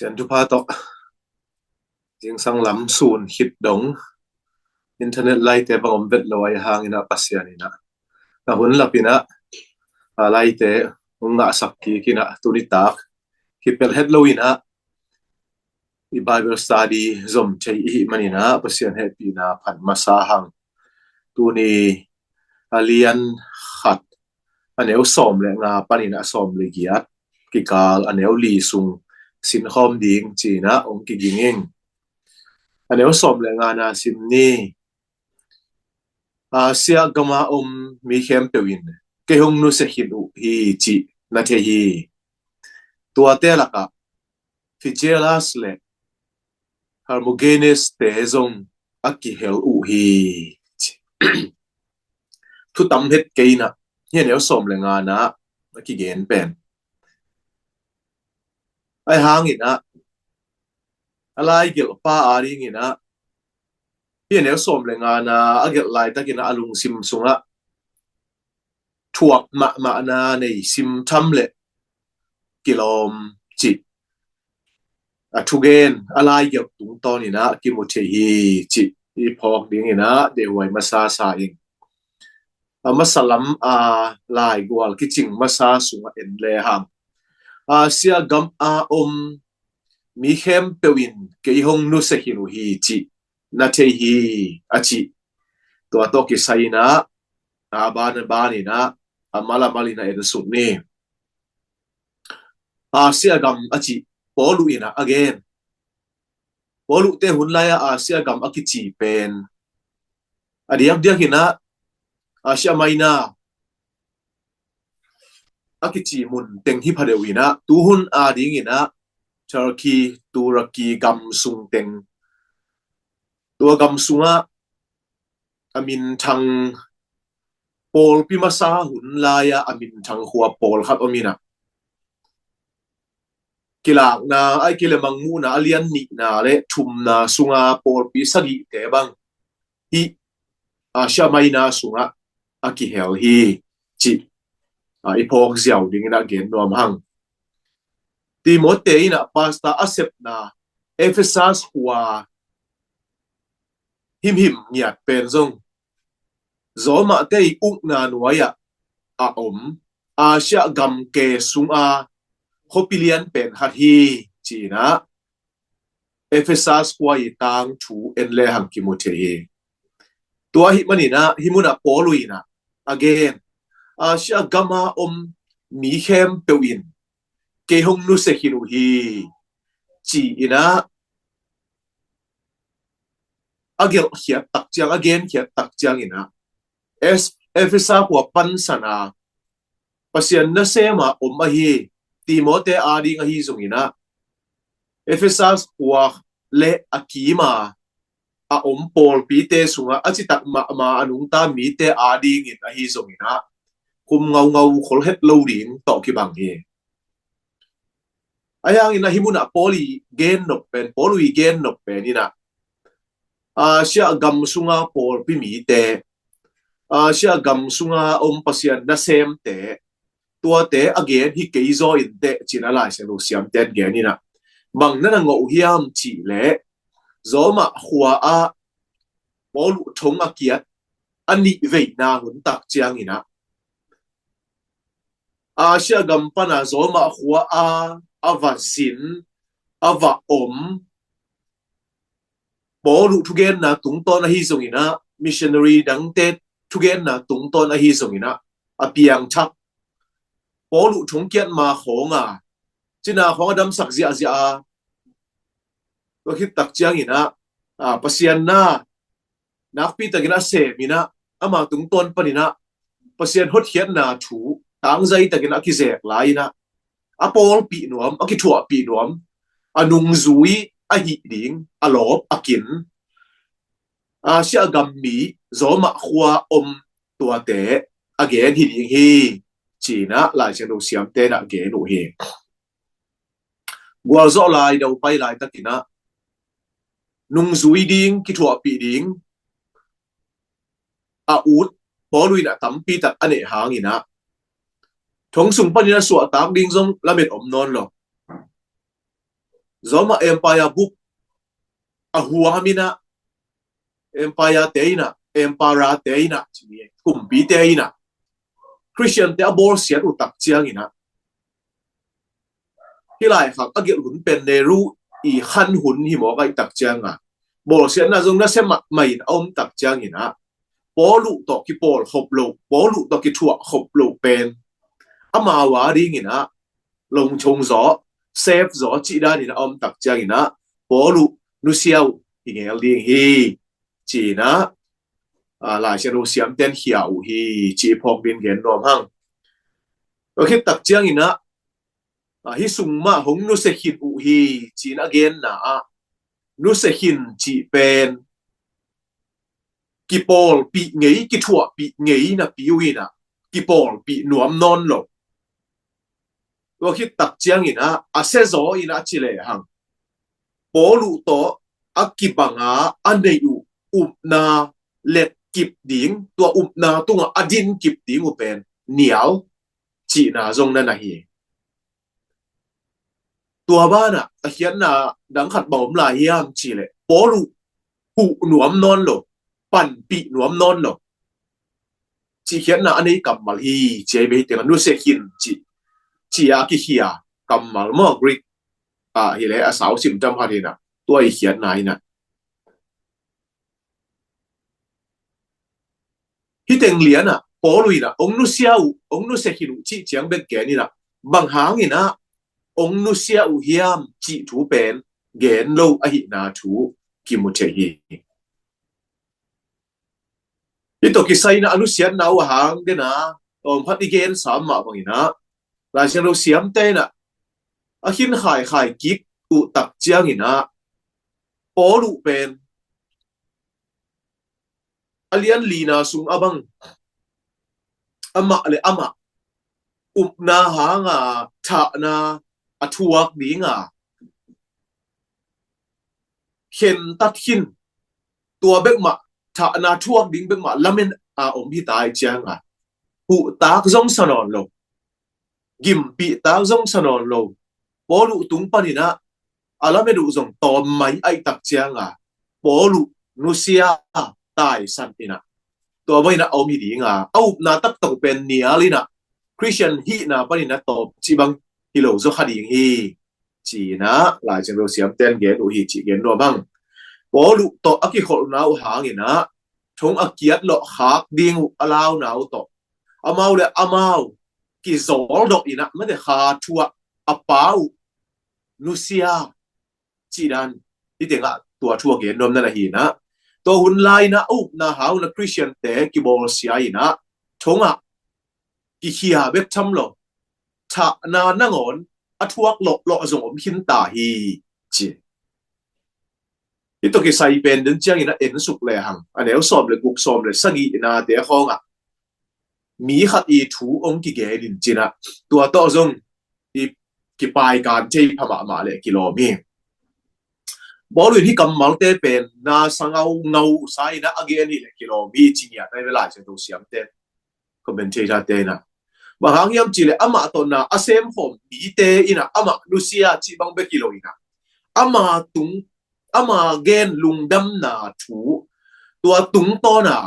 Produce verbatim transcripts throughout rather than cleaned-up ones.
Cian thupha tawh zingsang lam sun khit dong internet laite bang om vet lo ahi hangin ah Pasian in ah na hun lapin ah a laite hong ngahsak kik in ah tuni tak kipelh het lo in ah i Bible study zom thei i hih manin ah Pasian hehpihna phat masa hang. Tuni a lian khat a neu sawm le nga panin a sawm le giat kikal a neu li sung sinkhawm ding ci-in ah hong kiging ing. A neu sawm le nga na sim ni. Asia gama om mi khempeuh in kei hong nusia khin uh hi cih na thei hi. Tuate lakah Figelas le Hermogenes te zong a kihel uh hi. Thutam het kei in ah hi a neu sawm le nga na a kigen pen ahi hangin ah a laigelh pa a dingin ah hi a neu sawm le nga na a gelh laitakin ah a lungsim sungah thuak mahmahna nei sim tham le kilawm cih a thugen a laigelh tungtawnin ah kimu thei hi cih i phawk dingin ah dehuai masa sa ing. A masa lam a laigual kicing masa sungah en le hang Asia gam a om mi khempeuh in kei hong nusia khin uh hi cih na thei hi a cih. Tua tawh kisai in ah a ban a banin ah a mal a malin ah en suk ni. Asia gam a cih Paul in ah a gen. Paul te hun lai-ah Asia gam a kici pen a diakdiakin ah Asia Minor a kici mun teng hi phadeuh in ah tuhun a dingin ah Turkey, Turkey gam sung teng, tua gam sungah a minthang pawlpi masa hun lai-ah a minthang khua pawlkhat om in ah kilakna ai kile mangmuhna a lian nihna le thumna sunga pawlpi sagihte bang hi Asia Minor sungah a kihel hi cih i phawk ziau dingin ah gen nuam hang. Timote in ah pastor a sepna Ephesus khua himhim ngiat pen zong Roma te i ukna nuai-ah a om Asia gam ke sunga khuapi lian pen khat hi ci-in ah Ephesus khua i tangthu en le hang kimu thei hi. Tua ahih manin ah hih munah Paul in ah a gen Asia gama om mi khempeuh in kei hong nusia khin uh hi ci-in ah a gelhkhiat tak ciang a genkhiat tak ciangin ah Ephesus khua pansan a Pasian nasem a om ahi Timote a ding ahi zongin ah Ephesus khua le a kim a a om pawlpite sungah a citak mahmah a nungta mite a dingin ahi zongin ah khum ngaungau khol het lo ding tawh kibang hi. Ahi hangin ah hih munah Paul i gen nop pen Paul i gen nop pen in ah Asia gam sunga pawlpi mite Asia gam sunga om Pasian nasemte tuate a gen hi kei zaw in teh ci-in a Lai Siangtho siamte in gen in ah bang na na ngawh hiam cih leh Roma khua ah Paul thong a kiat a nih veina hun tak ciangin ah Asia gam pana Roma khua a a va zin a va om Paul thugenna tungtawn ahi zongin ah missionary dangte thugenna tungtawn ahi zongin ah a piangthak Paul thongkiat ma khawng a cina khawng a damsak ziahziah a tua khit tak ciangin ah Pasian na nakpi takin a sem in ah ama tungtawn panin ah Pasian hotkhiatna thu tangzai takin a kizek lai in ah a pawlpih nuam a kithuahpih nuam a nungzui a hih ding a lawp a kin Asia gam mi Roma khua om tuate a gen hi ding hi ci-in ah Lai Siangtho siamte in ah gen uh hi. Gualzawh lai deuh pai laitakin ah nungzui ding kithuahpih ding a ut Paul in ah tampi tak a neih hangin ah thong sung panin a suahtak ding zong lamet om nawn lo. Roma Empire buk a huam in ah, Empire te in ah, Emperor te in ah, ci ni, kumpite in ah Khristiante a bawlsiat uh tak ciangin ah, hih lai khak a gelh hun pen Nero i khan hun hi mawk ahih tak cianga, bawlsiatna zong nasia mahmah in a om tak ciangin ah, Paul uh tawh kipawl khop lo, Paul uh tawh kithuah khop lo pen amau a dingin ah longchong zaw, safe zaw cih danin a om tak ciangin ah, Paul uh nusia uh hi ngel ding hi, ci-in ah, ah, Lai Siangtho siamten khia uh hi, ci phawk dingin gen nuam hang. Tua khit tak ciangin ah, ah, hih sung mah hong nusia khin uh hi, ci-in a genna ah, nusia khin cih pen kipawlpih ngei, kithuahpih ngei napi uh in ah, kipawlpih nuam nawn lo. Tua khit tak ciangin ah, a sia zaw in ah ci lehang, Paul uh tawh a kibanga a neih uh upna let kip ding, tua upna tungah a din kip ding uh pen nial cihna zong na na hi. Tua banah a khiatna dang khat bang om lai hiam cih leh, Paul uh huh nuam nawn lo, panpih nuam nawn lo cih khiatna a nei kammal hi, ci a hi ve. Hih tengah nusia khin cih, ci a kikhia kammal maw, Greek ah hi leh a sau sim tam khat hi in ah, tua i khiatna hi in ah. Hih teng lian ah Paul uh in ah hong nusia uh, hong nusia khin uh cih ciang bek gen in ah, bang hangin ah hong nusia uh hiam cih thu pen gen lo ahihna thu kimu thei hi. Hih tawh kisai in ah a nusiatna uh a hang den a, tawm khat i gensa mah bangin ah, Lai Siangtho siamte in ah a khin khaikhai kik uh tak ciangin ah, Paul uh pen a lian lina sung a bang, amah le amah upna hanga thahna a thuak dinga khentat khin, tua bek mah, thahna thuak ding bek mah lamen a om hi ta ahih cianga, huhtak zong sa nawn lo, gimpihtak zong sa nawn lo, Paul uh tung panin ah a lamen uh zong tawm mai ahih tak cianga, Paul uh nusia taisan in ah, tua bang in ah a om hi dinga, a upna taktak uh pen nial in ah, Khristian hihna panin ah tawp cih bang hi lo zaw kha ding hi, ci-in ah Lai Siangtho siamten gen uh hi, cih gen nuam hang. Paul uh tawh a kikholhna uh hangin ah, thong a kiat lawh khak ding uh a launa uh tawh, amau le amau kizawldawh in ah, mate, kha thuah a pa uh nusia cih dan, hih tengah tua thu a gen nuam na na hi in ah, tua hun lai in ah a upna hang un ah Khristiante kibawlsia in ah, thongah kikhia bek tham lo, thahna nangawn a thuak lawhlawh zong om khin ta hi, ci. Hih tawh kisai pen den ciangin ah en suk lehang, a neu sawm le guk, sawm le sagih nate khawngah mi khat i thu hong kigen in cin ah, tua tawh zong i kipaikan thei pha mahmah leh kilawm hi. Paul in hih kammalte pen na sa ngaungau sa in ah a gen hi leh kilawm hi, ci ngiat na hi ve Lai Siangtho siamte, commentator te in ah. Bang hang hiam cih leh amah tawh na a semkhawm mite in ah amah nusia cih bang bek hi lo in ah, ama tung, ama gen lungdamna thu, tua tungtawn a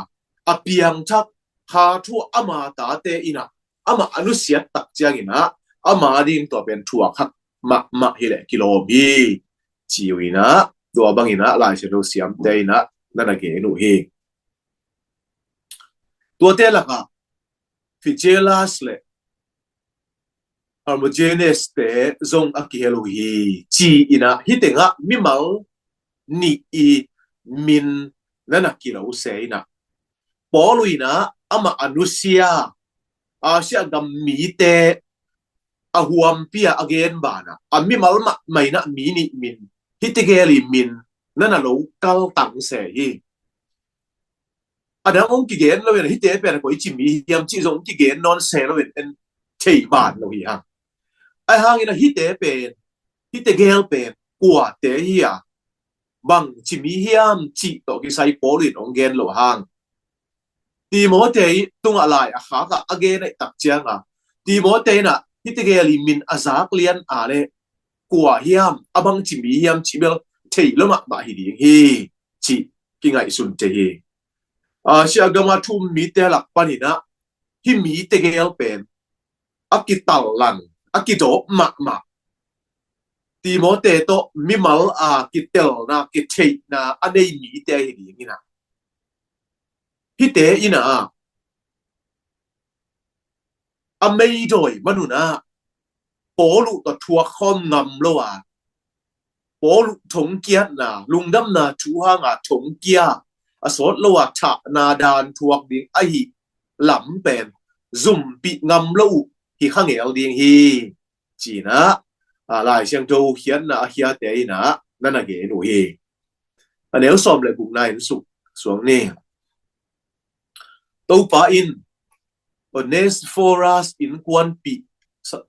a piangthak kha thu ama tate in ah amah a nusiat tak ciangin ah, ama ding tua pen thuak hak mahmah hi leh kilawm hi, ci uh in ah, tua bangin ah Lai Siangtho siamte in ah na na gen uh hi. Tuate lakah Figelas le Hermogenes te zong a kihel uh hi, ci-in ah, hih tengah mimal nih i min na na kilo se in ah, Paul in ah amah a nusia Asia gam mite a huampi a a gen banah, a mimal mahmah in ah mi nih min, hih tegel i min na na lo kaltang se hi. A dang hong kigen lo in ah, hihte pen a koi ci mi hiam cih zong hong kigen nawn se lo in, en thei ban lo hi hang. Ahi hangin ah hihte pen, hih tegel pen kuate hi a, bang ci mi hiam cih tawh kisai Paul in hong gen lo hang. Timothy tungah lai a khak ah a gen ahih tak cianga, Timothy in ah hih tegel i min a zak lian a leh kua hiam, a bangci mi hiam cih bel thei lo mahmah hi ding hi, cih kingaihsun thei hi. Asia gama thu um mite lak panin ah hih mite gel pen a kitallan, a kidawp mahmah Timote tawh mimal a kitelna, kitheihna a nei mite hi ding in ah, hihte in ah a meidawi man un ah Paul uh tawh thuak khawm ngam lo a, Paul uh thongkiatna, lungdamna thu hanga thongkia a sawt lo a thahna dan thuak ding ahi lam pen zumpih ngam lo uh hi kha ngel ding hi, ci-in ah, a, Lai Siangtho khiatna a khiate in ah na na gen uh hi. A neu sawm le gukna en suk suang ni. Topa in Onesphorus innkuanpih, sa-,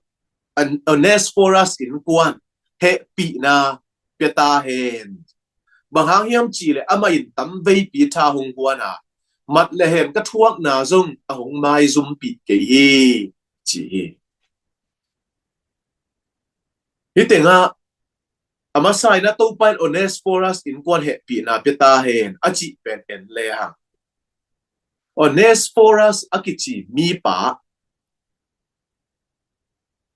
An-, Onesphorus innkuan hehpihna pia ta hen. Bang hang hiam cih leh amah in tamveipi tha hong guan a, mat le hen ka thuakna zong a hong maizumpih kei hi, ci hi. Hih tengah a masa in ah Topa in Onesphorus innkuan hehpihna pia ta hen a cih pen en le hang. Onesphorus a kici mipa,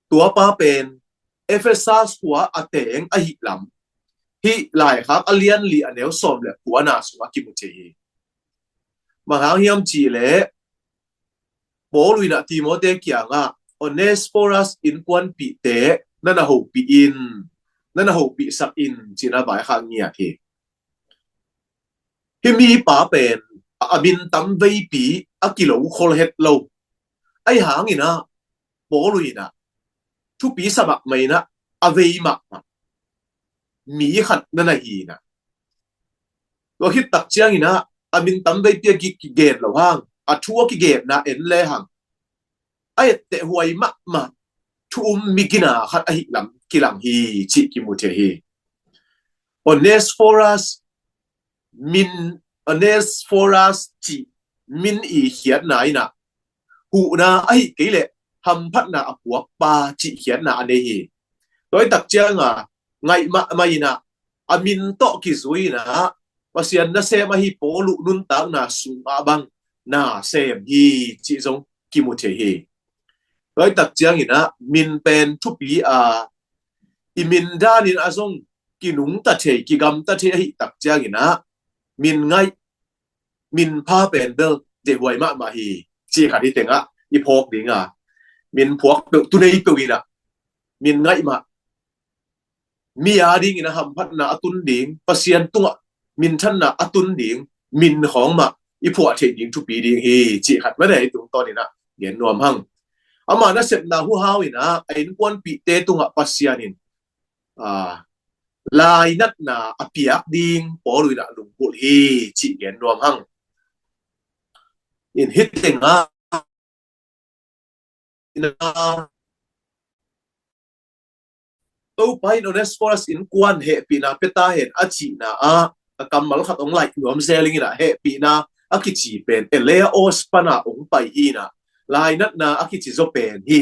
tuapa pen Efesas khua a teng ahi lam hih Laikhak a lian li a neu sawm le kuana sungah kimu thei hi. Bang hang hiam cih leh Paul in ah Timote kiangah Onesphorus innkuanpihte na na hopih in, na na hopihsak in, ci-in ah vaikhak ngiat hi. Hih mipa pen a, a min tamveipi a kilo khol het lo. Ahi hangin ah Paul in ah thupi sa mahmah in ah a vei mahmah mi khat na na hi in ah, tua khit tak ciangin ah a min tamveipi a ki, kigen lo hang, a thu a kigenna en le hang, a etteh huai mahmah thu um mi gina khat ahi lam kilang hi, cih kimu thei hi. Onesphorus min, Onesphorus cih min i khiatna in ah huhna ahi kei leh hamphatna a puakpa cih khiatna a nei hi. Tua hi tak cianga ngaih mahmah in ah a min tawh kizui in ah Pasian nasem ahi Paul uh nuntakna sungah bang nasem hi, cih zong kimu thei hi. Tua hi tak ciangin ah min pen thupi a, i min danin a zong kinungta thei, kigamta thei ahi tak ciangin ah min ngaih, min pha pen bel deihhuai mahmah hi, cih khat hih tengah i phawk ding a, min phuak peuh, tu nei peuh in ah min ngaih mah, mi a dingin a hamphatna a tun ding, Pasian tungah minthanna a tun ding min khawng mah i phuah theih ding thupi ding hi, cih khat mah nei tungtawn in ah gen nuam hang. Ama nasepna huhau in ah a innkuanpihte tungah Pasian in, a, lainatna a piak ding Paul in ah lunggulh hi, cih gen nuam hang. In hih tengah in ah Topa in Onesphorus innkuan hehpihna pia ta hen a cihna ah a kammal khat hong laih nuam zel ing in ah, hehpihna a kici pen eleaos pana hong pai hi in ah, lainatna a kici zaw pen hi.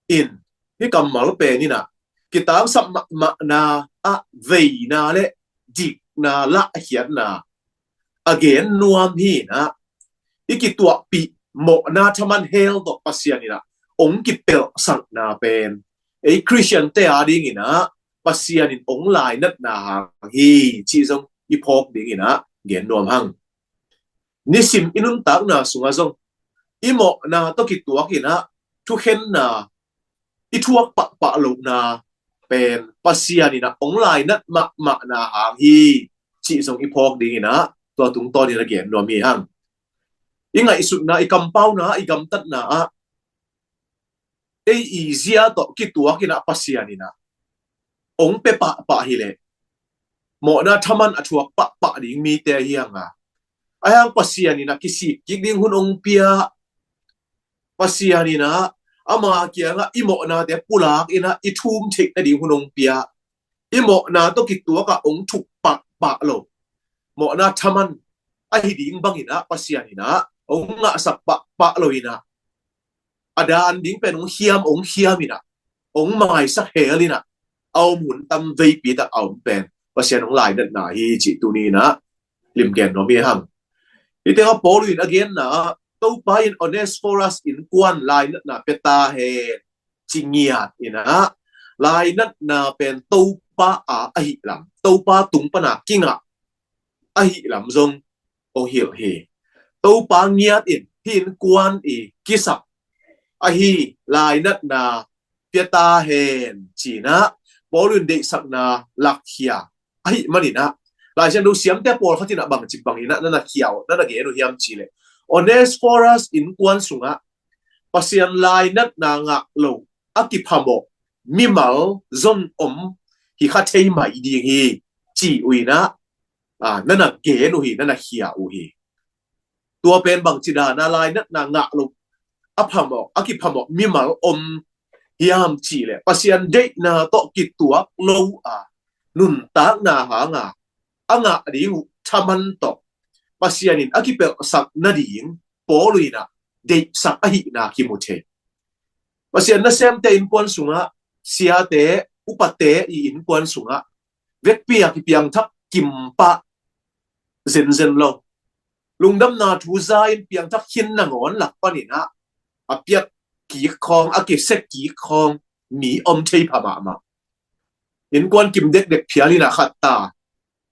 In hih kammal pen in ah kitangsap mahmahna ah veina le dikna lah a khiatna a gen nuam hi in ah, i kituahpih mawhna thaman hell tawh Pasian in ah hong kipelhsakna pen ei Khristiante a ding in ah Pasian in hong lainatna hang hi, cih zong i phawk ding in ah gen nuam hang. Nisim i nuntakna sungah zong i mawhna tawh kituak in ah thukhenna, i thuak pahpah lohna pen Pasian in ah hong lainat mahmahna hang hi, cih zong i phawk ding in ah tua tungtawn in ah gen nuam hi hang. I ngaihsutna, i kampauna, i gamtatna ah ei i zia tawh kituak in ah Pasian in ah hong pia pahpah hi leh mawhna thaman a thuak pahpah ding mite hi hang a, ahi hang Pasian in ah kisik kik ding hun hong pia, Pasian in ah ama kiangah i mawhnate pulak in ah i thum theih nading hun hong pia, i mawhna tawh kituak ah hong thuk pahpah lo, mawhna thaman ahi ding bang in ah Pasian in ah hong ngahsak pahpah lo in ah, a dan ding pen hong hiam, hong hiam in ah, hong maisak hell in ah, a om hun tam veipi tak a om pen Pasian hong lainatna hi cih tuni in ah limgen nuam hi hang. Hih tengah Paul in a genna ah Topa in Onesphorus innkuan lainatna pia ta hen ci ngiat in ah, lainatna pen Topa a ahih lam, Topa tung pana kingah ahih lam zong hong hilh hi. Topa ngiat in hih innkuan i kisap ahi lainatna pia ta hen ci-in ah Paul in deihsakna lakkhia ahih manin ah, Lai Siangtho siamte pawlkhat in ah bangci bangin ah na na khia uh, na na gen uh hiam cih leh, Onesphorus innkuan sungah Pasian lainatna ngah lo a kiphamawh mimal zong om hi kha thei mai ding hi ci uh in ah, ah, na na gen uh hi, na na khia uh hi. Tua pen bangci dan a lainatna ngah lo a phamawh, a kiphamawh mimal om hiam cih leh, Pasian deihna tawh kituak lo a nuntakna hanga a ngah ding uh thaman tawh Pasian in a kipelhsak nading Paul in ah deihsak ahihna kimu thei. Pasian nasemte innkuan sungah, siate, upate i innkuan sungah vekpi a kipiangthak kimpah zenzen lo, lungdamna thu za-in piangthak khin nangawn lak panin ah a piak kik khawng, a kisek kik khawng mi om thei pha mahmah. Innkuan kim dekdek phial in ah khat ta,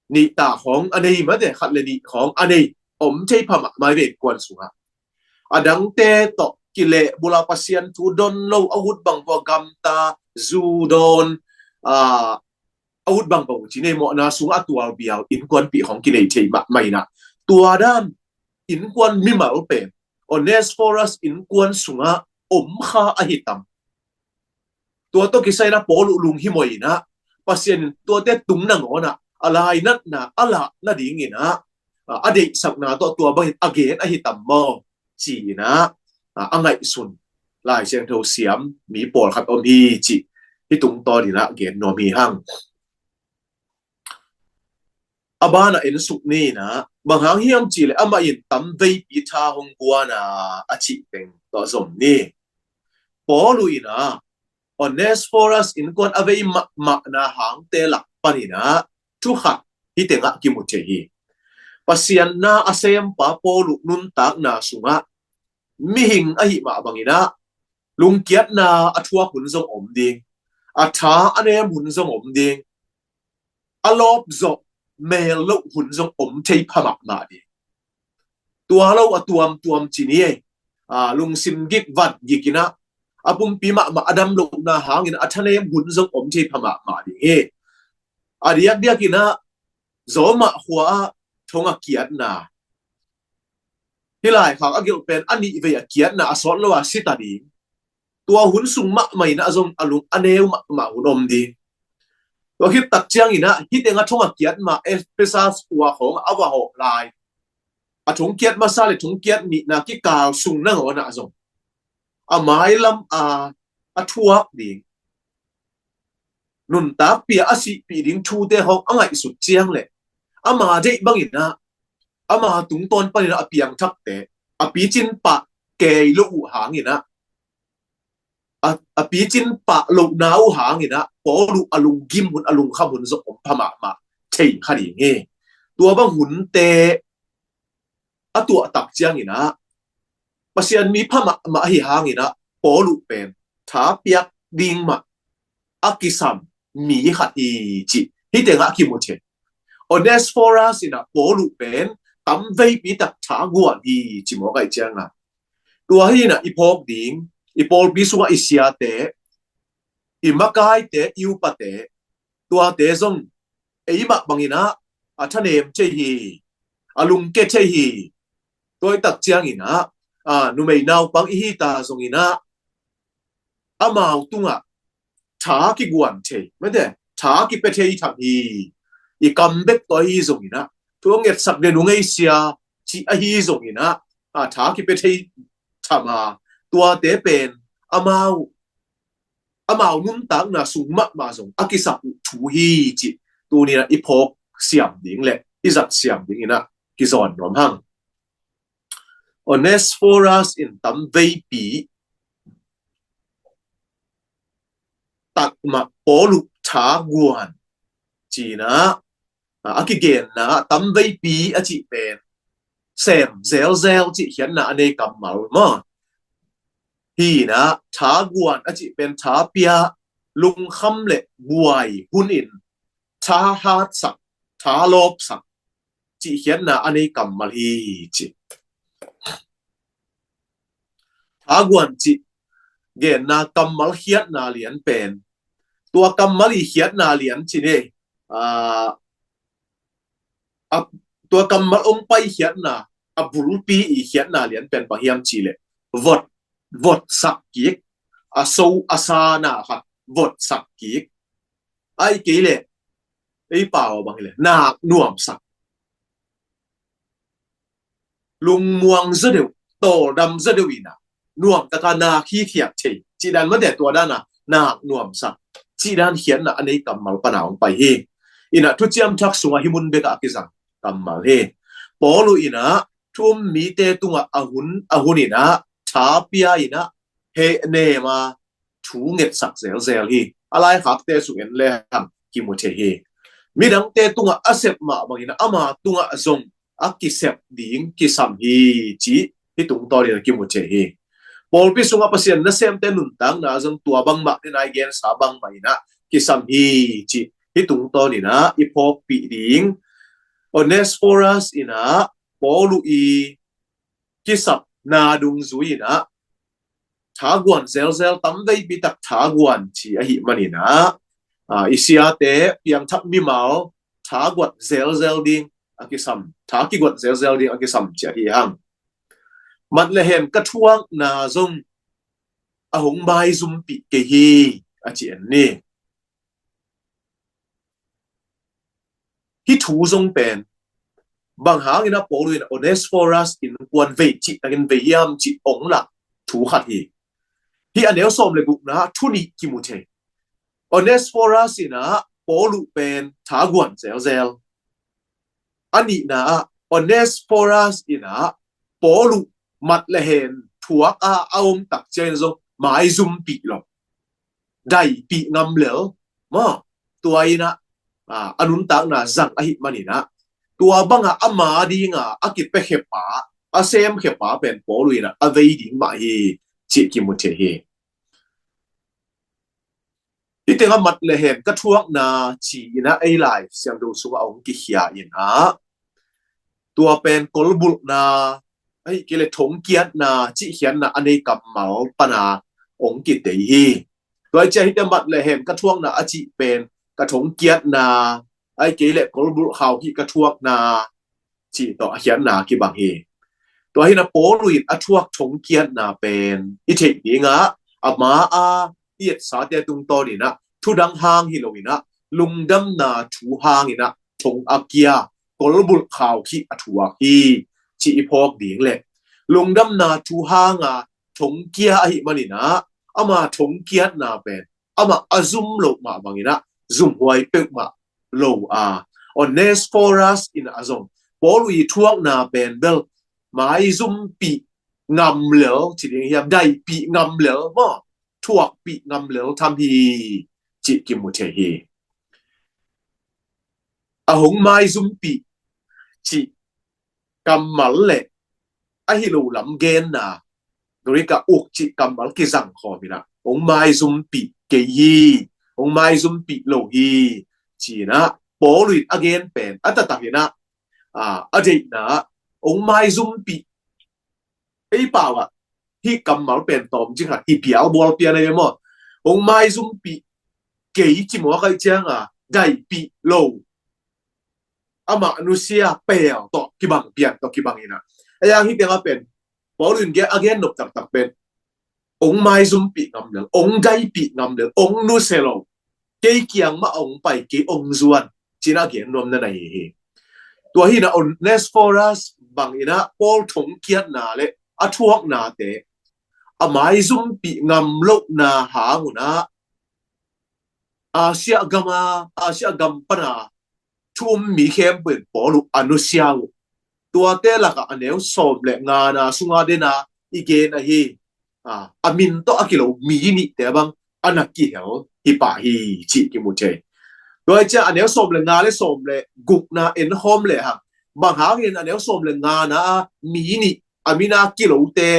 nih ta khawng a nei, mate, khat le nih khawng a nei om thei pha mahmah ve innkuan sungah. A dangte tawh kilehbulh a Pasian thu don lo, a ut bang pua gamta, zu dawn, a, a ut bang pua ci nei mawhna sungah a tualbiau innkuanpih khawng kinei thei mahmah in ah, tua dan innkuan mimal pen Onesphorus innkuan sungah om kha ahi tam. Tua tawh kisai in ah Paul uh lunghimawh in ah, Pasian in tuate tung nangawn ah a lainatna a lah nading in ah, a deihsakna tawh tua bangin a gen ahi tam maw ci-in ah, a ngaihsun Lai Siangtho siam mi pawlkhat om hi cih hih tungtawn in ah gen nuam hi hang. A banah en suk ni in ah, bang hang hiam cih leh amah in tam veipi tha hong guan a, a cih teng tawh zom ni. Paul uh in ah Onesphorus innkuan a vei mahmahna hangte lak panin ah thu khat hih tengah kimu thei hi. Pasian na a sempa Paul uh nuntakna sungah mihing ahih mah bangin ah lungkiatna a thuak hun zong om ding, a tha a nem hun zong om ding, a lawp zawh mel loh hun zong om thei pha mahmah ding. Tua lo a tuamtuam ci ni ei, a, lungsim gik vat gik in ah, a pumpi mahmah a dam lohna hangin a thanem hun zong om thei pha mahmah ding hi. A diakdiak in ah Roma khua ah thong a kiatna, hih laikhak a gelh pen a nih vei a kiatna a sawt lo a si ta ding. Tua hun sung mahmah in ah zong a lung a neu mahmah hun om ding. Tua khit tak ciangin ah hih teng a thong a kiat mah Ephesus khua khawng a va hawh lai, a thong kiat masa le thong kiat nihna kikal sung nangawn ah zong a mailam a, a thuak ding, nuntakpih a, a sihpih ding thute hawng a ngaihsut ciang leh, ama deih bangin ah, ama tungtawn panin ah a piangthakte a picin pah kei lo uh hangin ah, a, a picin pah lohna uh hangin ah Paul uh a lunggim hun, a lungkham hun zong om pha mahmah thei kha ding hi. Tua bang hunte a tuah tak ciangin ah Pasian mi pha mahmah ahi hangin ah Paul uh pen tha piak ding mah a kisam mi khat hi cih hih tengah kimu thei. Onesphorus in ah Paul uh pen tam veipi tak tha guan hi ci mawk ahih ciangin ah, tua hi in ah i phawk ding, i pawlpi sungah i siate, i makaite, i upate, tuate zong eimah bangin ah a thanem thei hi, a lungke thei hi. Tua i tak ciangin ah, a, numei naupang i hi ta zongin ah amau tungah tha kiguan thei, mate, tha kipia thei tham hi. I kam bek tawh ahi zongin ah, thu a ngetsak den uh ngei sia cih ahi zongin ah, a, tha kipia thei tham a, tuate pen amau, amau nuntakna sung mahmah zong a kisap uh thu hi cih tuni in ah i phawk siam ding le i zat siam dingin ah kizawn nuam hang. Onesphorus in tam veipi tak mah Paul uh thaguan cinah a kigenna tamveipi a cih pen sem zelzel cih khiatna a nei kammal maw? Hinah thaguan a cih pen thapia, lungkham le buai hunin thahatsak, thalawpsak cih khiatna a nei kammal hi ci. Thaguan cih genna kammal khiatna lian pen, tua kammal i khiatna lian ci ni. A, tua kammal ong pai khiatna a bulpi i khiatna lian pen bang hiam ci leh, vot, votsak kik, a so a sana khat votsak kik. Ai kei leh ei pau bang hi leh nak nuamsak, lungmuang zaw deuh, tawldam zaw deuh inah nuamtaka nak hithiat thei cih dan mate, tua dana nak nuamsak cih dan khiatna a nei kammal pana ong pai hi. Inah Thuciam Thak sungah hih mun bekah a kizang kammal hi. Paulu inah thu um mite tungah a hun a hun inah thapia inah hehnema thu ngetsak zelzel hi. A laikhakte sung en lehang kimu thei hi. Midangte tungah a sep mah bangin ama tungah zong a kisep ding kisam hi cih hih tungtawnin a kimu thei hi. Pawlpi sungah Pasian nasemte nuntakna zong tua bangmah ni nai gensa bangmah inah kisam hi cih hih tungtawninah i phawkpih ding. Onesforus inah Paulu i kisapna dungzui inah thaguan zelzel, tamveipi tak thaguan ci ahi maninah, a, i siate piangthak mimal thaguat zelzel ding a kisam, tha kiguat zelzel ding a kisam ci ahi hang. Mat le hen ka thuakna zong a hong maizumpih kei hi a ci en ni. Hih thu zong pen bang hangin a Paulu in Onesforus in kuan vei cih takin vei hiam cih ong lah thu khat hi. Hih a neu sawm le gukna thu nih kimu thei. Onesforus inah Paulu pen thaguan zelzel. A nihna ah Onesforus inah Paulu mat le hen thuak a a om tak ciangin zong maizumpih lo, daipih ngam lel maw? Tua inah, a, a nuntakna zang ahi maninah tua bangah ama dinga a kipiakhepa, a semkhepa pen Paulu inah a vei ding mah hi cih kimu thei hi. Hih tengah mat le hen ka thuakna ci inah ei Lai Siangtho sungah a hong kikhia inah tua pen kolbulhna ahi kei le thongkiatna cih khiatna a nei kammal pana hong kitei hi. Tua hi ciah hih tengah mat le hen ka thuakna a cih pen ka thongkiatna ahi kei le kolbulh khau hih ka thuakna cih tawh a khiatna kibang hi. Tua hinah Paulu in a thuak thongkiatna pen i theih dingah ama a i etsate tungtawninah thudang hang hi loinah lungdamna thu hanginah thong a kia, kolbulh khau khih a thuak hi cih i phawk ding le lungdamna thu hanga thongkia ahi maninah ama thongkiatna pen amah a zum loh mah banginah zumhuai peuhmah lo a, Onesforus inah zong Paulu i thuakna pen bel maizumpih ngam lel ci ding hiam, daipih ngam lel maw, thuakpih ngam lel tham hi cih kimu thei hi. A hong maizumpih cih kammal le ahi lo lam genna Greek ah uk cih kammal kizang khawm inah hong maizumpih kei hi, hong maizumpih lo hi cinah Paulu in a gen pen a taktak inah, a, a deihna hong maizumpih, ei pau ah hih kammal pen tawm cing khat hi pial bual pian a maw? Hong maizumpih kei ci mawk aih cianga daipih lo, amah nusia pel tawh kibang pian tawh kibang inah. A yang hih tengah pen Paulu in a gen nop taktak pen ong maizumpih ngam lel, ong daipih ngam lel, ong nusia lo, kei kiang mah ong pai, kei ong zuan cinah gen nuamna na hi hi. Tua hinah Onesforus banginah Paul thongkiatna le a thuaknate a maizumpih ngam lohna hangunah Asia gama, Asia gam pana thu um mi khempeuh in Paulu a nusia uh. Tuate lakah a neu sawm le ngana sunga dena i gen ahi, a, a min tawh a kilo mi nihte bang a na kihel hi pah hi cih kimu thei. Tua hi ciang a neu sawm le nga le sawm le gukna en khawm le hang, bang hangin a neu sawm le ngana a mi nih, a mina kilote,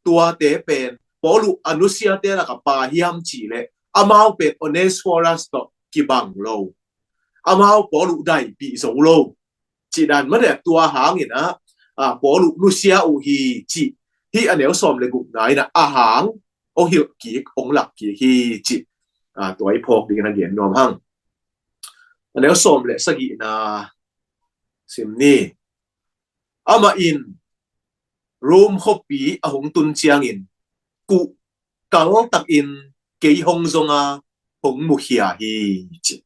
tuate pen Paul uh a nusiate laka pa hiam cih leh amau pen Onesphorus tawh kibang lo. Amau Paul uh daipih zo lo. Cih dan mah leh tua hangin ah, a, Paul uh nusia uh hi cih hih a neu sawm le gukna in ah a hang hong hilh kik, hong lak kik hi cih, a, tua i phawk dingin a gen nuam hang. A neu sawm le sagihna sim ni. Amah in Rom khuapi a hong tun ciangin kuh kaltakin kei hong zong a hong mukhia hi ci.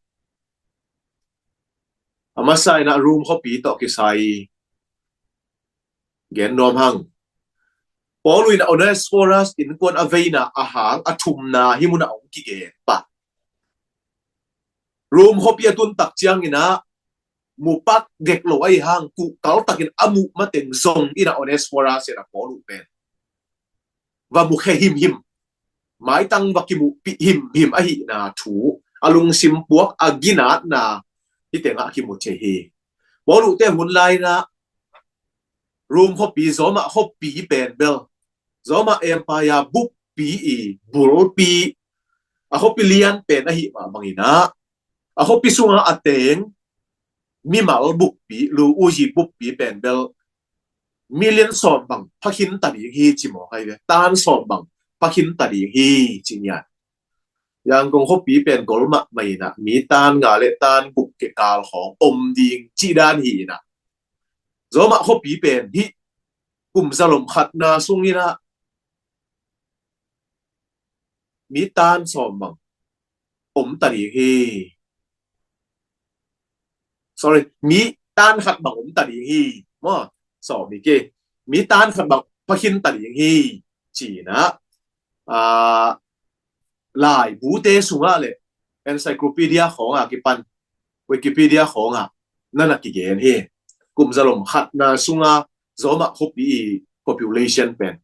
A masa in ah Rom khuapi tawh kisai gen nuam hang. Paul in ah Onesphorus innkuan a veina a hang a thumna hih munah hong kigen pah. Rom khuapi a tun tak ciangin ah mupak gek lo ahi hang kuh kaltakin a muh mateng zong in ah Onesphorus in ah Paul uh pen va mukhia himhim, maitang va kimuhpih himhim ahihna thu, a lungsim puak, a ginatna hih tengah kimu thei hi. Paul uhte hun lai-in ah Rom khuapi, Roma khuapi pen bel Roma Empire buppi i bulpi, a khuapi lian pen ahih mah bangin ah a khuapi sunga a teng mimal buppi, lu uji buppi pen bel million sawm bang phakhin ta ding hi ci maw, kai ve, tan sawm bang phakhin ta ding hi ci ngiat. Yangon khuapi pen gol mahmah in ah mi tan nga le tan guk kikal khawng om ding cih dan hi in ah, Roma khuapi pen hih kum zalom khatna sungin ah mi tan sawm bang om ta ding hi. Sorry, mi tan khat bang om ta ding hi. Maw, sawm hi kei. Mi tan khat bang phakhin ta ding hi ci in ah, a, laibute sungah le encyclopedia khawngah kipan, Wikipedia khawngah na na kigen hi. Kum zalom khatna sunga Roma khuapi i population pen,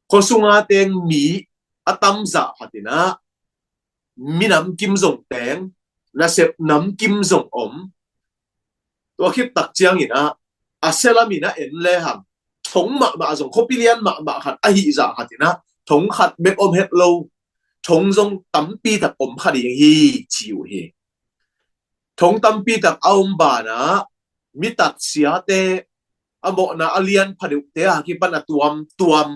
khua sunga teng mi a tamzah khat in ah minam kim zong teng, nasep nam kim zong om. Tua khit tak ciangin ah a sia lam in ah en le hang, thong mahmah zong khuapi lian mahmah khat ahih zah khat in ah thong khat bek om het lo, thong zong tampi tak om kha ding hi ci uh hi. Thong tampi tak a om banah mi tatsiate, a mawhna a lian pha deuhte a kipan a tuamtuam,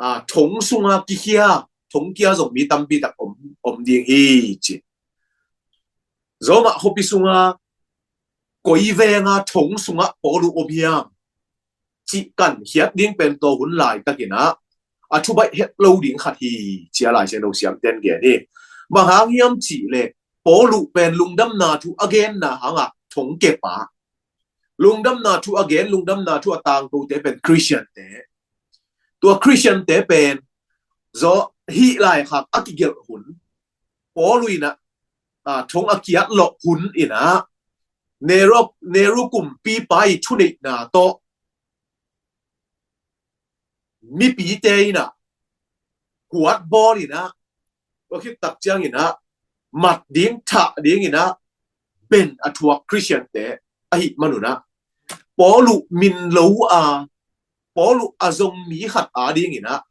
a, thong sunga kikhia, thong kia zong mi tampi tak om, om ding hi ci. Roma khuapi sunga koi venga thong sungah Paul uh om hiam cih kan khiat ding pen tua hun laitakin ah a thubaih het lo ding khat hi ci a Lai Siangtho siamten gen hi. Bang hang hiam cih leh Paul uh pen lungdamna thu a genna hangah thong kepa, lungdamna thu a gen, lungdamna thu a tangkote pen Khristiante. Tua Khristiante pen zaw hih laikhak a kigelh hun, Paul uh in ah, a, thong a kiat lawh hun in ah Nero, Nero kumpipa i thuneihna tawh mipite in ah huat bawl in ah, tua khit tak ciangin ah mat ding, thah dingin ah ben a thuak Khristiante ahih manun ah Paul uh min lo a, Paul uh a zong mi khat a dingin ah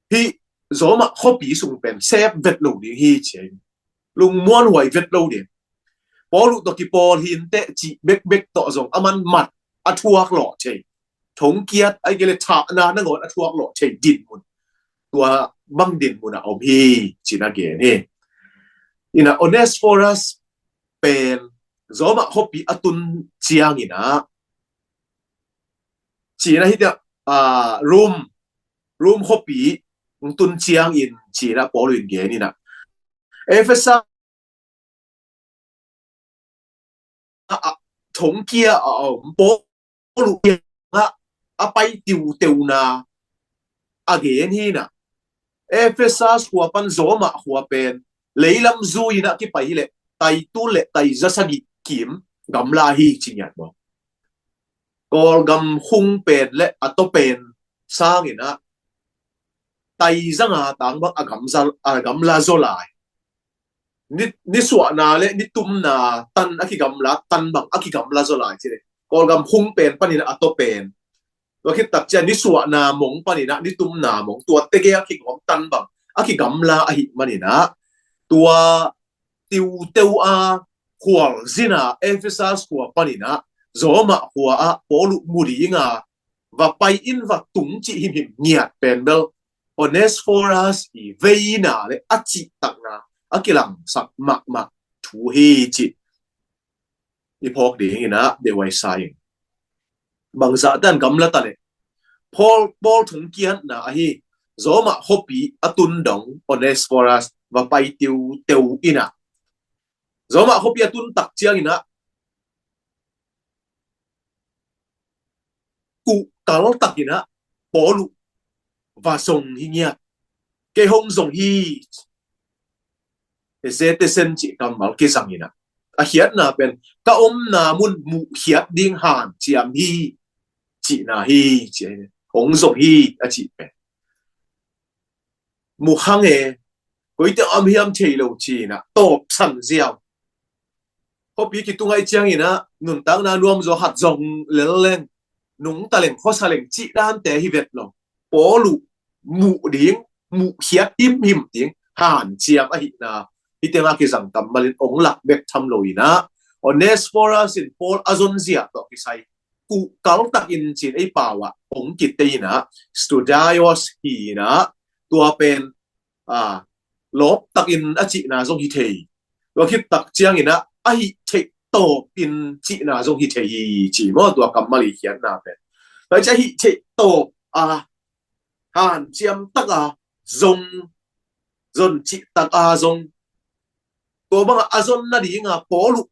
hih Roma khuapi sung pen sep vet lo ding hi ci. Lungmuanhuai vet lo ding. Paul uh tawh kipawl hi inteh cih bekbek tawh zong aman mat a thuak lawh thei, thong kiat, ahih kei leh thahna nangawn a thuak lawh thei dinmun, tua bang dinmun ah om hi ci-in a gen hi. In ah Onesphorus pen Roma khuapi a tun ciangin ah, ci-in ah hih teh, a, Rom, Rom khuapi tun ciangin ci-in ah Paul in gen in ah, Efesa ah, ah, thong kia a om, Paul ah a pai tiuteuna a gen hi in ah, Efesa khua pan Roma khua pen leilam zui in ah kipai hi leh taitul le taizasagih kim gamla hi ci ngiat maw. Kawlgam khung pen le a tua pen sangin ah taizanga tang bang a gamza, a gamla zaw lai. Ni, nisuahna le nitumna tan a kigamla, tan bang a kigamla zaw lai ci le. Kawlgam hung pen panin a to pen. Tua khit tak ciang nisuahna mong panin ah nitumna mong, tua tege a kigawm tan bang a kigamla ahih manin ah, tua tiuteu a khualzin a Efesas khua panin ah Roma khua ah Paul uh mu ding a va pai in va tung cih himhim ngiat pen bel Onesphorus i veina le a cihtakna a kilangsak mahmah thu hi cih i phawk dingin ah dehuai sa ing. Bangzah dan gamla ta le Paul, Paul thongkiatna ahi Roma khuapi a tun dong Onesphorus va pai tiuteu in ah, Roma khuapi a tun tak ciangin ah kuhkal takin ah Paul uh va zong hi ngiat. Kei hong zong hi. Eze tesen cih kammal kizangin ah, a khiatna pen ka omna mun muhkhiat ding hanciam hi cihna hi, ci hi. Hong zong hi a cih pen mu hang e, koite om hiam thei lo ci-in ah tawpsan ziau. Khuapi kitung ahih ciangin ah nuntakna nuam zaw khat zong lel leng, nungta leng khuasa leng cih dante hi vet lo. Paul uh muh ding, muhkhiat himhim ding hanciam ahihna hih tengah kizang kammalin ong lak bek tham lo in ah, Onesphorus in Paul a zonzia tawh kisai kuhkal takin cin ei pau ah ong kitei in ah, Studios hi in ah, tua pen a, lawp takin a cihna zong hi thei. Tua khit tak ciangin ah a hih theih tawpin cihna zong hi thei hi ci maw, tua kammal i khiatna pen. Tua ciah hih theih tawp a, hanciam tak a zong, zon cih tak a zong, tua bangah a zon nading a Paul uh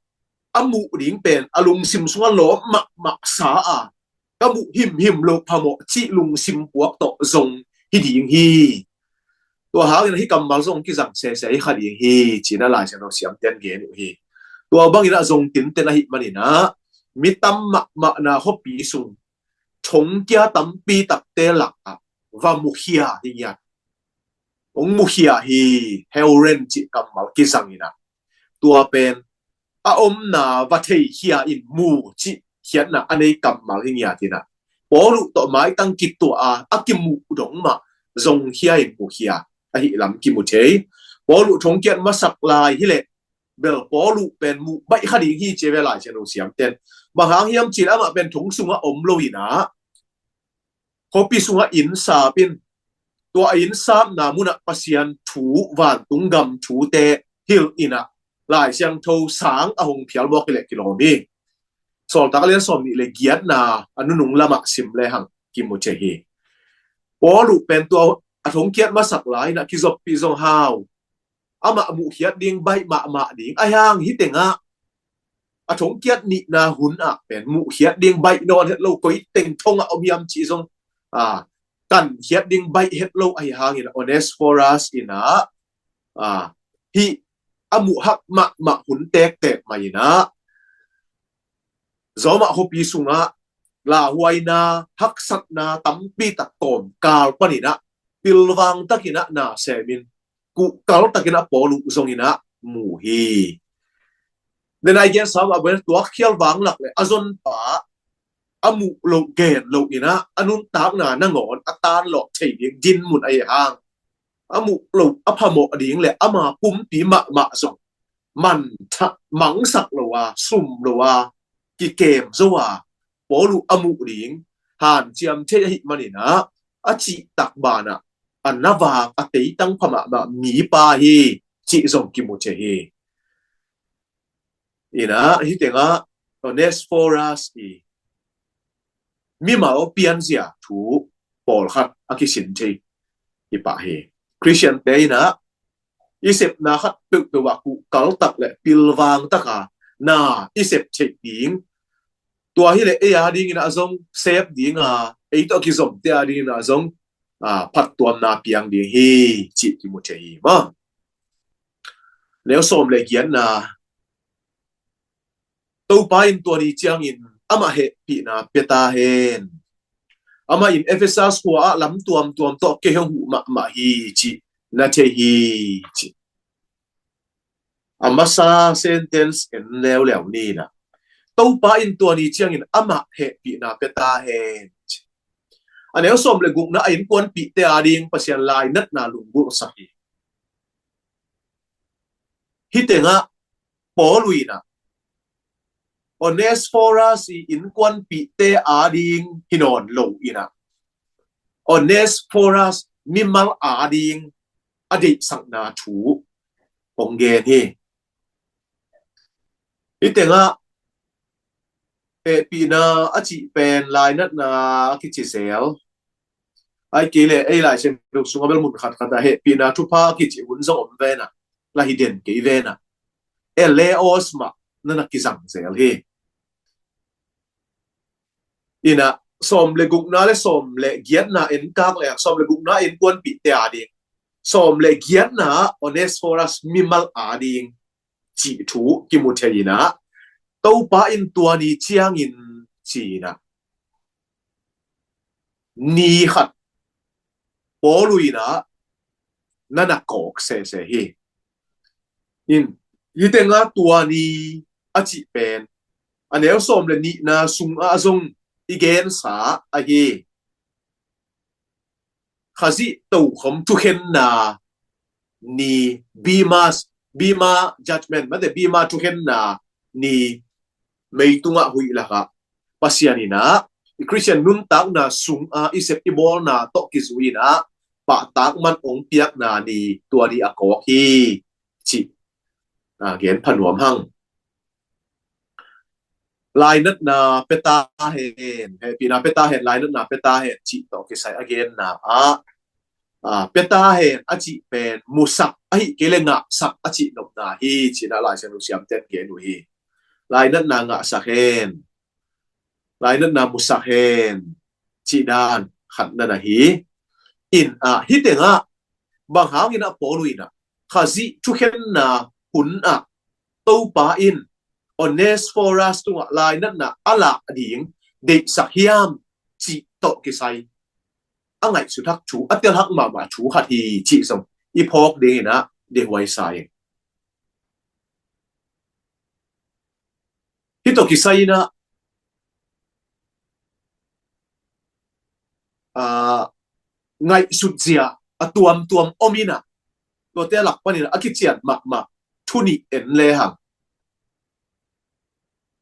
a muh ding pen a lungsim sungah lawp mahmah sa a, ka muh himhim lo phamawh cih lungsim puak tawh zong hi ding hi. Tua hangin hih kammal zong kizang sese hi kha ding hi ci-in a Lai Siangtho siamten gen uh hi. Tua bangin ah zong tinten ahih manin ah mi tam mahmahna khuapi sung thongkia tampi takte lakah va mukhia hi ngiat. Hong mukhia hi, heuren cih kammal kizangin ah, tua pen a omna va theikhia in mu cih khiatna a nei kammal hi ngiat in ah, Paul uh tawh maitang kituah a a kimuh dong mah zongkhia in mukhia ahi lam kimu thei. Paul uh thongkiat masak lai hileh bel Paul uh pen muh baih kha ding hi ci ve Lai Siangtho siamten. Bang hang hiam cih leh amah pen thong sungah om lo in ah, khuapi sungah inn sap in, tua a inn sapna munah Pasian thu, vantung gam thute hilh in ah Lai Siangtho sang a hong phial mawk hileh kilawm hi. Sawltak a lian sawm nih le giatna a nunung lamah sim lehang kimu thei hi. Paul uh pen tua a thongkiat masak lai in ah kizoppih zong hau, amah muhkhiat ding baih mahmah ding ahi hang, hih tengah a thongkiat nihna hun ah pen muhkhiat ding baih nawn het lo, koi teng thongah om hiam cih zong a, kankhiat ding baih het lo ahi hangin ah Onesphorus in ah, a, hih a muh hak mahmah hun tektek mah in ah Roma khuapi sungah lauhuaina, haksatna tampi tak tawmkal panin ah pilvang takin ah na semin kuhkal takin ah Paul uh zongin ah mu hi. Denai gen sam a buai tuak khial vang lak le a zonpa a muh loh gen loh in ah a nuntakna nangawn a tanlawh thei ding dinmun ahi hang, a muh loh a phamawh ding le ama pumpi mahmah zong mangsak lo a, sum lo a, kikem zo a Paul uh a muh ding hanciam thei ahih manin ah a cihtak banah a navak a teitang pha mahmah mipa hi cih zong kimu thei hi. In ah hih tengah Onesphorus i mimal pianzia thu pawlkhat a kisin thei hi pah hi. Khristiante in ah i sepna khat peuhpeuh ah kuhkal tak le pilvang taka na i sep theih ding, tua hileh ei a dingin ah zong sep ding a, ei tawh kizomte a dingin ah zong a, phattuamna piang ding hi cih kimu thei hi maw. Neu sawm le giatna, Topa in tua ni ciangin amah hehpihna pia ta hen. Amah in Ephesus khua ah lam tuamtuam tawh kei hong huh mahmah hi cih na thei hi, ci. A masa sentence en leuleu ni in ah, Topa in tua ni ciangin amah hehpihna pia ta hen, ci. A neu sawm le gukna a innkuanpihte ading Pasian lainatna lunggulhsak hi. Hih tengah Paul in ah Onesphorus i innkuanpihte ading hi nawn lo in ah, Onesphorus mimal ading a deihsakna thu hong gen hi. Hih tengah hehpihna a cih pen lainatna a kici zel. Ahih kei leh ei Lai Siangtho sungah bel mun khatkhat ah hehpihna thupha a kici hun zong om ve in ah, la hi den kei ve in ah, eleos mah na na kizang zel hi. In ah sawm le gukna le sawm le giatna en kak leng, sawm le gukna innkuanpihte ading, sawm le giatna Onesphorus mimal ading cih thu kimu thei in ah, Topa in tua ni ciangin ci in ah, ni khat Paul in ah na na kawk sese hi. In, hih tengah tua ni a cih pen a neu sawm le nihna sungah zong i gensa ahi. Khazih tokhom thukhenna ni, bema, bema judgment, mate bema thukhenna ni, meitungah huih lakah Pasian in ah i Khristian nuntakna sungah i sep i bawlna tawh kizui in ah pahtak man hong piakna ni, tua ni a kawk hi, cih a gen pha nuam hang. Lainatna pia ta hen, hehpihna pia ta hen, lainatna pia ta hen cih tawh kisai a genna ah, a, pia ta hen a cih pen musak ahih kei leh ngahsak a cih nopna hi, ci in ah Lai Siangtho siamten gen uh hi. Lainatna ngahsak hen, lainatna musak hen cih dan khat na na hi. In ah hih tengah bang hangin ah Paul in ah Khazih thukhenna hun ah Topa in Onesphorus tungah lainatna a lak ding deihsak hiam cih tawh kisai a ngaihsut hak thu, a tel hak mahmah thu khat hi cih zong i phawk ding in ah deihhuai sa ing. Hih tawh kisai in ah, a, ngaihsut zia a tuamtuam om in ah, tuate lak panin a kician mahmah thu nih en le hang.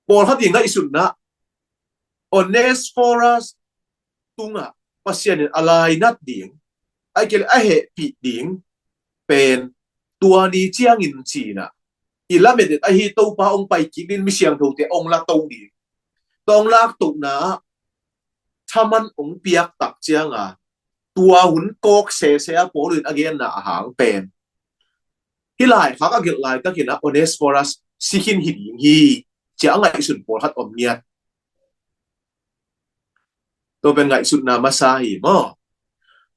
Pawlkhat i ngaihsutna, Onesphorus tungah Pasian in a lainat ding, ahih kei leh a hehpih ding pen tua ni ciangin ci in ah, i lamet et ahi Topa hong pai kik ding, mi siangthote hong la to ding, tua hong laktohna ah thaman hong piak tak ciang a, tua hun kawk sese a Paul in a genna a hang pen, hih laikhak a gelh laitak in ah Onesphorus si khin hi ding hi, ci a ngaihsun pawlkhat om ngiat. Tua pen ngaihsutna masa hi maw.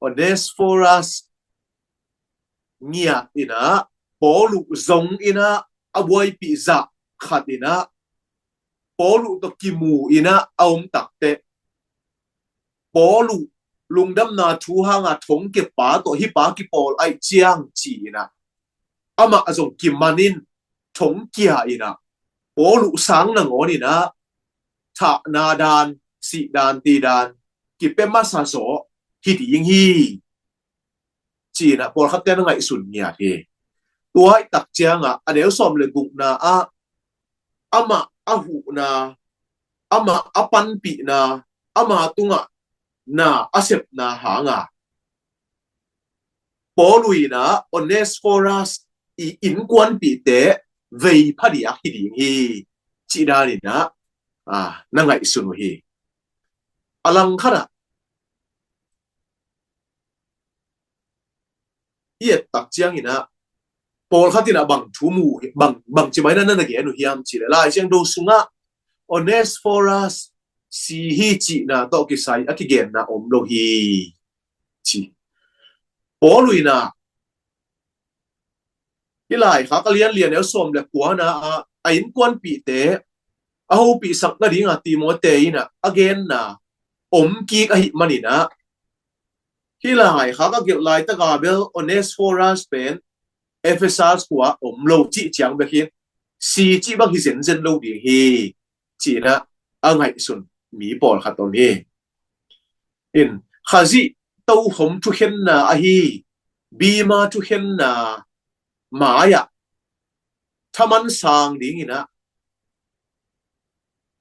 Onesphorus ngiat in ah, Paul uh zong in ah, a buaipih zah khat in ah, Paul uh tawh kimu in ah a om takteh, Paul uh lungdamna thu hanga thongkia pa tawh hih pa kipawl ahih ciang ci in ah, amah zong kiman in thongkia in ah, Paul uh sang nangawn in ah thahna dan, sih dan, ti dan kipia masa zaw hi ding hi, ci in ah pawlkhatte na ngaihsun ngiat hi. Tua ahih tak ciang ah a neu sawm le gukna ah amah a huhna, amah a panpihna, ama tungah na a sepna hang a, Paul uh in ah Onesphorus i innkuanpihte vei phadiak hi ding hi, cih dan in ah, a, na ngaihsun uh hi. A langkhat ah i et tak ciang in ah, pawlkhat in ah bang thu mu, bang, bang ci mai na na gen uh hiam cih leh, Lai Siangtho sungah Onesphorus si hi cihna tawh kisai a kigenna om lo hi, ci. Paul uh in ah hih laikhak a lian li, a neu sawm le kuana ah a innkuanpihte a hopihsak nadinga Timote in ah a genna om kik ahih manin ah, hih lai khak a gelh laitaka bel Onesforus pen Efesas khua om lo cih ciang bek hi, si cih bang hi zenzen lo ding hi, ci-in ah a ngaihsun mi pawlkhat om hi. In, Khazih tokhom thukhenna ahi bima thukhenna mai-ah thaman sang dingin ah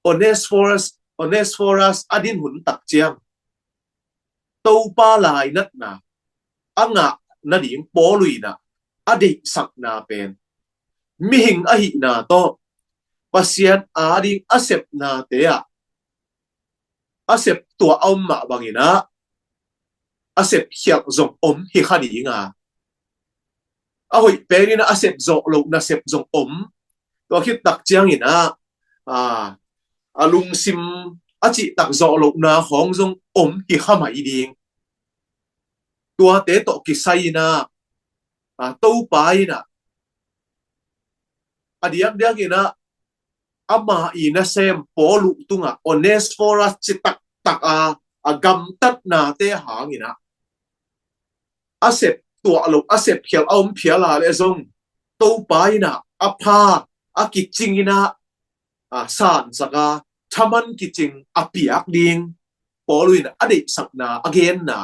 Onesforus, Onesforus a din hun tak ciang Topa lainatna a ngah nading Paul in ah a deihsakna pen mihing ahihna tawh Pasian ading a sepnate ah a sep tuah a om mah bangin ah a sep khialh zong om hi kha ding a, a hoih penin ah a sep zawh loh nasep zong om. Tua khit tak ciangin ah a, a lungsim a cihtak zawh lohna khawng zong om hi kha mai ding. Tuate tawh kisai-in ah a, Topa in ah a diakdiakin ah ama i nasem Paul uh tungah Onesforus ci taktak a, a gamtatnate hangin ah a sep tuah lo, a sep khialh a om phial a leh zong Topa in ah a pha a kicingin ah a sansak a, thaman kicing a piak ding Paul in ah a deihsakna, a genna,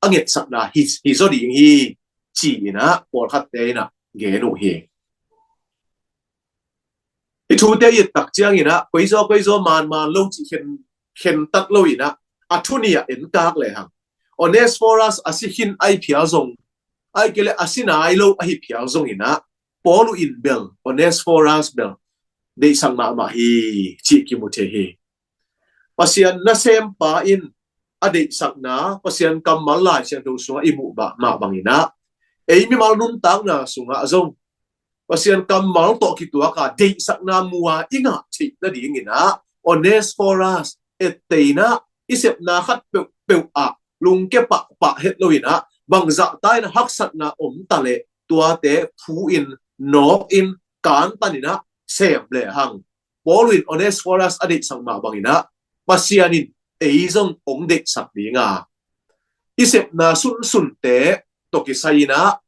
a ngetsakna hi, hi zaw ding hi, ci-in ah pawlkhatte in ah gen uh hi. Hih thute i et tak ciangin ah koizaw koizaw manman lo cih khen, khentat loin ah a thu nih ah enkak lehang Onesforus a si khin ai phial zong, ai kei leh a si nai lo ahi phial zongin ah Paul in bel Onesforus bel deihsak mahmah hi cih kimu thei hi. Pasian nasempa in a deihsakna Pasian kammal Lai Siangtho sungah i muh mah bangin ah ei mimal nuntakna sungah zong Pasian kammal tawh kituaka deihsakna mua i ngah theih nadingin ah Onesforus etteh in ah i sepna khat peuhpeuh ah lungke pahpah het loin ah bangzahta in ah haksatna om ta leh tuate phu in, nawk in, kantan in ah sem lehang Paul in Onesforus a deihsak mah bangin ah Pasian in ei zong hong deihsak ding a, i sepna sunsunte tawh kisai-in ah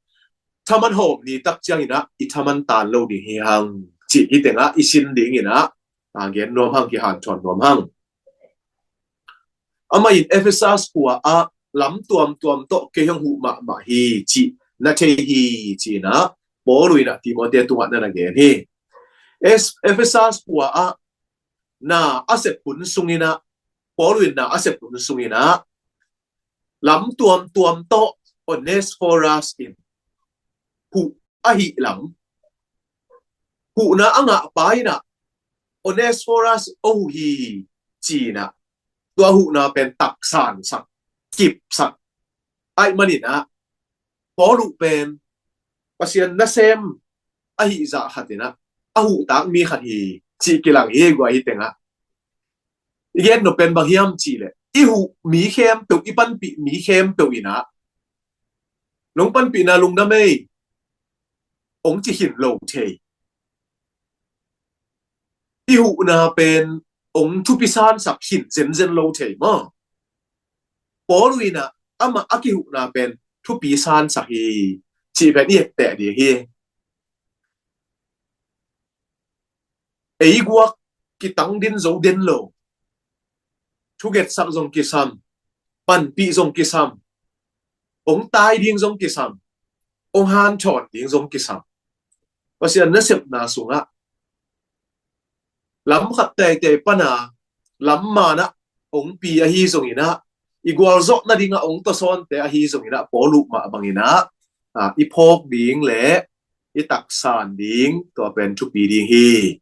thaman hawm ni tak ciangin ah i thaman tan lo ding hi hang, cih hih tengah i sin dingin ah a gen nuam hang, kihanthawn nuam hang. Amah in Efesas khua ah lam tuamtuam tawh kei hong huh mahmah hi cih na thei hi, ci-in ah Paul in ah Timote tungah na na gen hi. Es-, Efesas khua ah na a sep hun sungin ah, Paul in na a sep hun sungin ah lam tuamtuam tawh Onesforus in huh ahih lam, huhna a ngahpa in ah Onesforus oh hi, ci-in ah tua huhna pen taksansak, kipsak ahih manin ah Paul uh pen Pasian nasem ahih zah khat in ah a huhtak mi khat hi cih kilang hi. Guai, hih tengah i gen nop pen bang hiam cih leh i huh mi khempeuh, i panpih mi khempeuh in ah nong panpihna lungdam ei, hong ci khin lo thei. I huhna pen hong thupi sansak khin zenzen lo thei maw. Paul in ah amah a kihuhna pen thupi sansak hi cih pen i etteh ding hi. Ei guak kitang din zo den lo, thugetsak zong kisam, panpih zong kisam, hong tai ding zong kisam, hong hanthawn ding zong kisam. Pasian nasepna sungah lam khat teitei pana lam manah hong pi ahi zongin ah, i gualzawh nadingah hong tawsawnte ahi zongin ah, Paul uh mah bangin ah, ah, i phawk ding le i taksan ding tua pen thupi ding hi.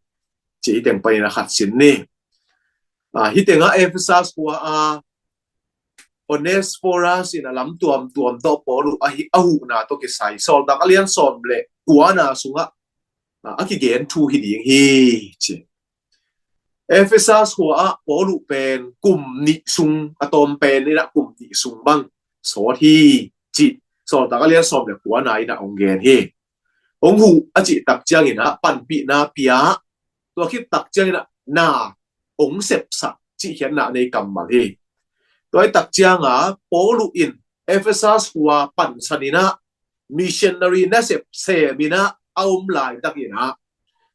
Ci i teng panin a khat sin ni. Ah, hih tengah Efesas khua a Onesforus in a lam tuamtuam tawh Paul uh a hi, a huhna tawh kisai Sawltak a lian sawm le kuana sungah, ah, a kigen thu hi ding hi, ci. Efesas khua ah Paul uh pen kum nih sung, a tawm pen in a kum nih sung bang sawt hi, ci. Sawltak a lian sawm le kuana in a hong gen hi. Hong huh a cih tak ciangin a panpihna pia, tua khit tak ciangin a na hong sepsak cih khiatna nei kammal hi. Tua i tak cianga Paulu in Efesas khua pansan inah missionary nasep sem inah a om laitakinah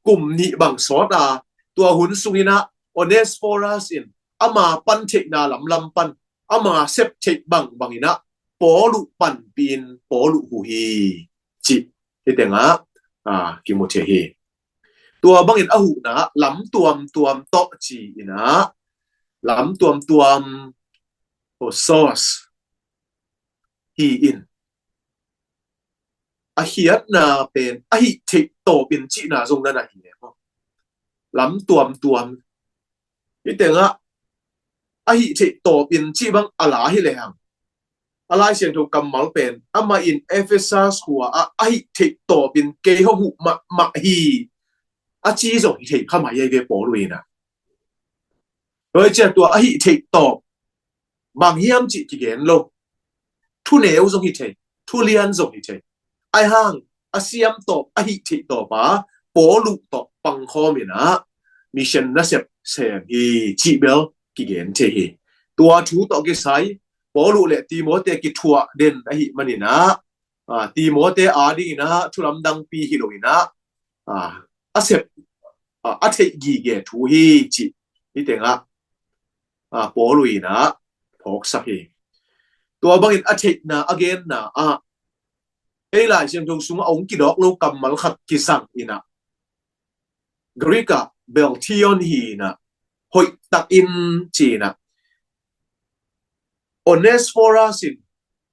kum nih bang sawta tua hun sunginah Onesforas in ama pan theihna lamlam pan ama sep theih bangbang inah Paulu panpih in Paulu huh hi cih hih tengah kimu thei hi. Tua bangin a huhna lam tuamtuam tawh ci inah lam tuamtuam source hi in a khiatna pen a hih theih tawpin cihna zong na na hi e maw? Lam tuamtuam hih tengah a hih theih tawpin cih bang a la hi lehang a Lai Siangtho kammal pen amah in Efesas khua ah a hih theih tawpin kei hong huh mahmah hi a ci zong hi thei kha mai ei ve Paulu inah. Tua hi ciah tua a hih theih tawp bang hiam cih kigen lo. Thuneu zong hi thei, thulian zong hi thei. Aihang a siam tawp a hih theih tawpa Paulu tawh pangkhawm inah mission nasep sem hi cih bel kigen thei hi. Tua thu tawh kisai Paulu le Timote kithuah den ahih maninah Timote adinginah thulamdangpi hi loinah a sep a theih gige thu hi cih hih tengah Paulu inah phawksak hi. Tua bangin a theihna a genna ah ei Lai Siangtho sungah a hong kidawk lo kammal khat kizang inah Greek ah belthion hi inah hoihtakin ci inah Onesforas in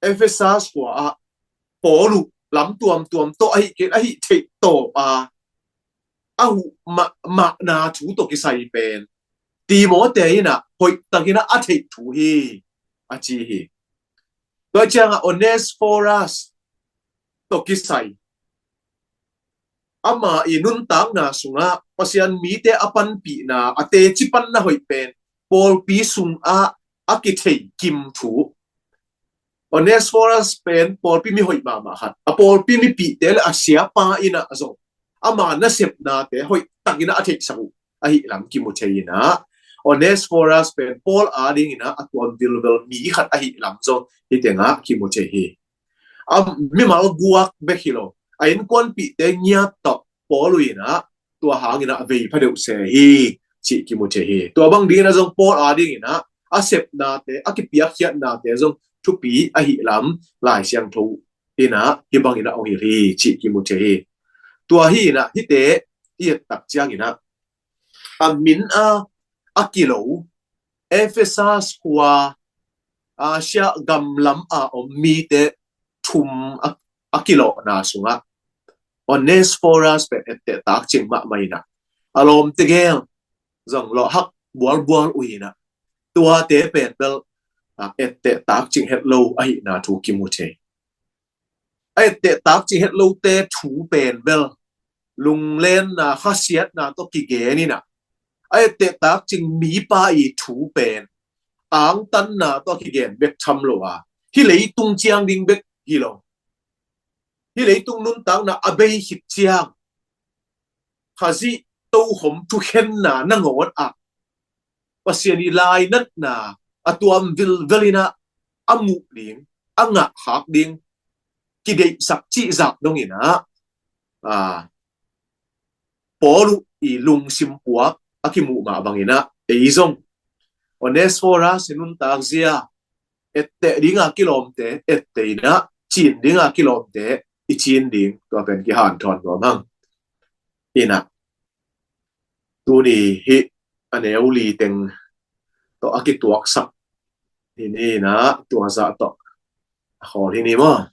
Efesas khua ah Paulu lam tuamtuam tawh a hih kei a hih theih tawpa a huh mahmahna thu tawh kisai pen Timote inah hoihtakinah a theih thu hi a ci hi. Tua ciangah Onesforas tawh kisai ama i nuntakna sungah Pasian mite a panpihna a teci panna hoih pen pawlpi sungah a kithei kim thu. Onesforas pen pawlpi mi hoih mahmah khat a pawlpi mipihte le a siapa inah zong ama nasepnate hoihtakinah a theihsak uh ahih lam kimu thei inah Onesforas pen Paul adinginah a tuam vilvel mi khat ahih lam zong hih tengah kimu thei hi. A mimal guak bek hi lo a innkuanpihte ngiat tawh Paulu inah tua hanginah a vei phadeuh se hi cih kimu thei hi. Tua bang dinginah zong Paul adinginah a sepnate a kipiakkhiatnate zong thupi ahih lam Lai Siangtho inah hih banginah hong hilh hi cih kimu thei hi. Tua hi inah hihte i ettak cianginah a min a a kilo Efesas khua Asia gamlam a om mite thum a kilawhna sungah Onesforas pen etteh takcing mahmah inah a lawmte gel zong lawhhak bualbual uh inah tuate pen bel etteh takcing het lo ahihna thu kimu thei. A etteh takcing het lote thu pen bel lunglenna khasiatna tawh kigen inah a etteh takcing mipa i thu pen angtanna tawh kigen bek tham lo a hih leitung ciang ding bek hi lo. Hih leitung nuntakna a bei khit ciang Khazih tokhom thukhenna nangawn ah Pasian i lainatna a tuam vilvel inah a muh ding a ngahkhak ding kideihsak cihzak donginah Paulu i lungsim puak a kimuh mah banginah ei zong Onesforas i nuntak zia etteh dinga kilawmte etteh inah cin dinga kilawmte i cin ding tua pen kihanthawn nuam hang. Inah tuni hih a neu li teng tawh a kituaksak hi ni inah tua zah tawh a khawl hi ni maw?